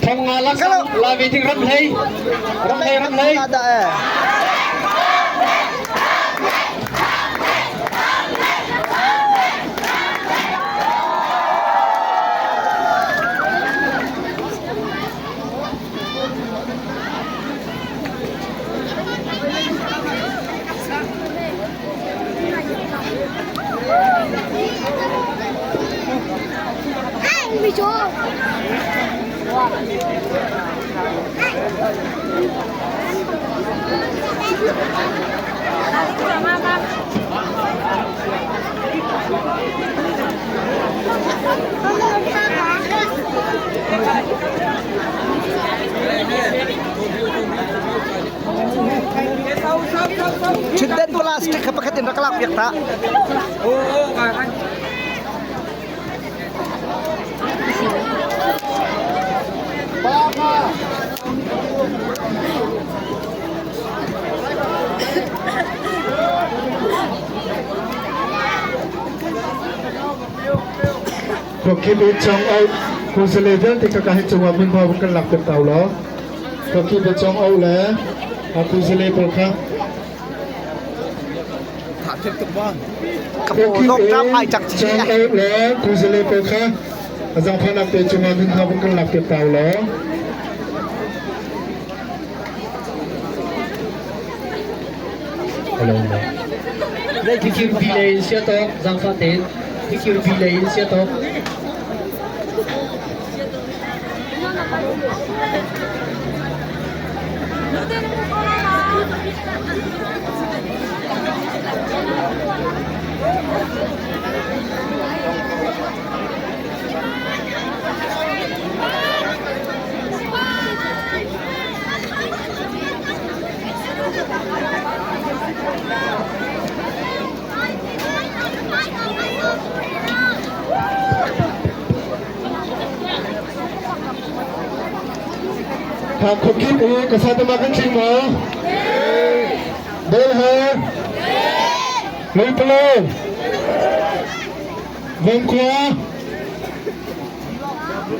Thonga laksang la ve ding ram hlei. Ram hlei ram hlei. Thutden plastic kha pakhat in rak lak piak ta. Khokip in chong au kusale vialte ka ka hi cungah hmunhma vun kan lak piak tau law. Khokip in chong au le kusale pawl kha Ka paw dok tam ai cak chi. Chong au le kusale pawl kha zangfahnak te cungah hmunhma vun kan lak piak tau law. Hello. Tikir bi lei in sia tawk zangfah tein tikir bi lei in sia tawk. Khokip u kasatama kan tling maw? Bel he? Lungpalo? Vongkhua?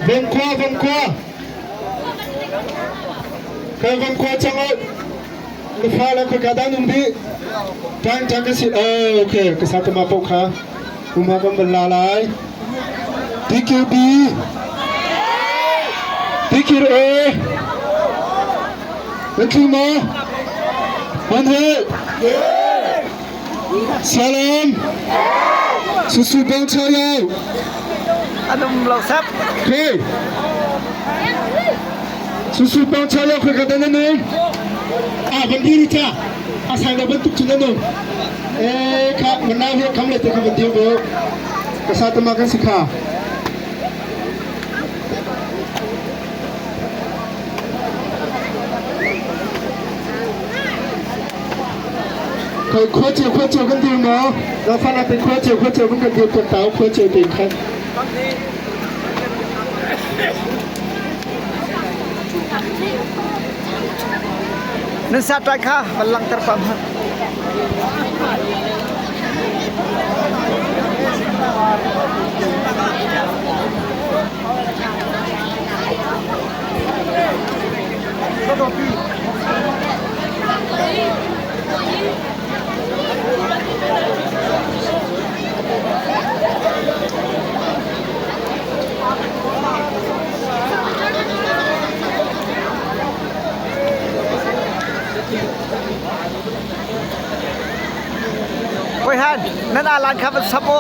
Vongkhua, Vongkhua! Kan Vongkhua changah na fale khoika dah nung dih? Tan tang ka si oh okay ka satama paoh kha umha kan van la lai. DQB DQA Na tlu maw? Man he? Salam! Susu bang chayo! Anum lo sap. Okay. Susu bang chayo khoi ka dan anu. A ban diri cha. A sang da bantuk chun anu. Eh kha mana hi kham le te kha ban dir bo. Ka sa tama kan sikha. Khua cio khua cio kan dir maw? Rafan ah khua cio khua cio kan dir kan tau khua cio tein khan. Nan sa trai kha van langhter pah hmanh. Hoi han, nan alan kha van sap u.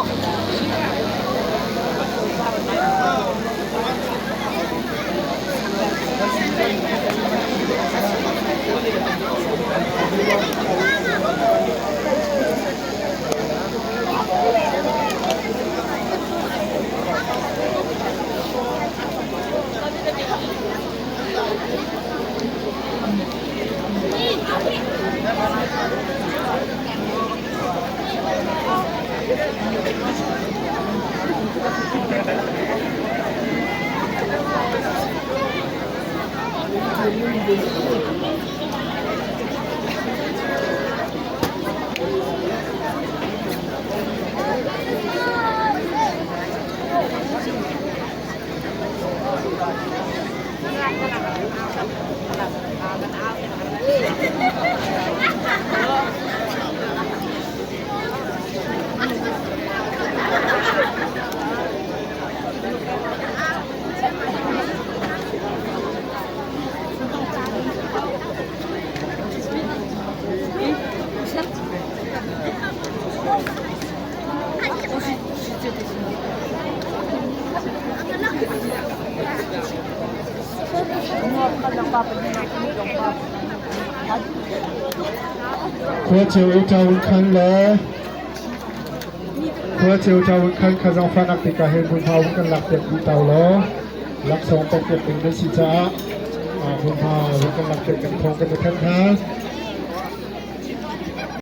Khua town khan le Khua town khan kha zangfahnak tikah hin hmunhma kan lak piak dih tau law laksawng pek piak ding nan si caah hmunhma kan lak piak kan thawng kan thanh hna.